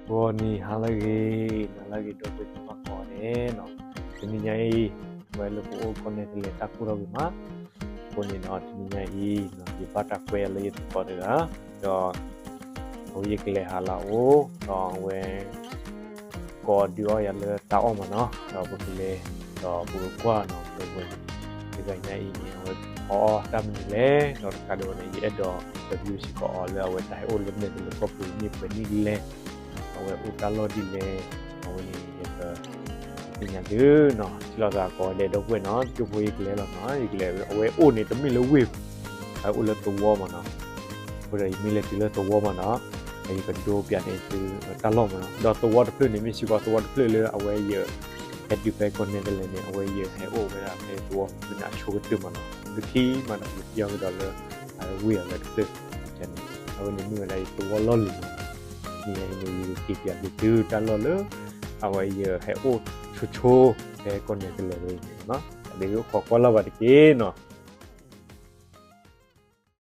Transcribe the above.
ဘောနီဟာလဂေနလဂေတော့ပြမကောနေနော်ဒီညိဝဲလပိုကိုနေလေတကူရောဘမကိုနေနော်ဒီညိနော်ဒီပါတကွဲလေးပေါ်တယ်တော့ဟိုရကလေဟာလာအိုတော့ဝဲကောဒီရလေတာအောင်မနော်တော့ဘုလေတော့ဘူကွာနော်ဘဝဒီကညိနေဝဲအော်တမ်လေတော့ကဒိုနေရတော့ W ရှိကောလဲဝဲတိုင်အိုလနေလေကောပူနိပနိလေဝဲဥတလောဒီလေဝဲနေရပညာဒီနော်ဒီလောကကောလေတော့ပွင့်နော်ကျုပ်ပွေးကလေးလောနော်ဒီကလေးအဝဲအိုနေတမီလဝေအိုလတော့မနော်ဘယ်မီလေတီလတော့မနော်အဲဒီကဒိုပြနေသူတလောမနော်တော့တော့တဖနေမရှိပါတော့တဖလေအဝဲရက်ဒီပဲကွန်နေတယ်နေအဝဲရဟဲအိုဝဲတာဟဲတော့မနာချိုးတူမနော်ဒီခီမနော်ပြောင်းတော့လေဝေးရတဲ့ဖကျန်အဝနေမြလိုက်တော့လောလီနေနေဒီပြတူတလောလေအဝဲရဟဲအိုချိုချိုဟဲကွန်နေတယ်လေနော်ဒီကိုခေါ်ကောလာပါတကေနော်။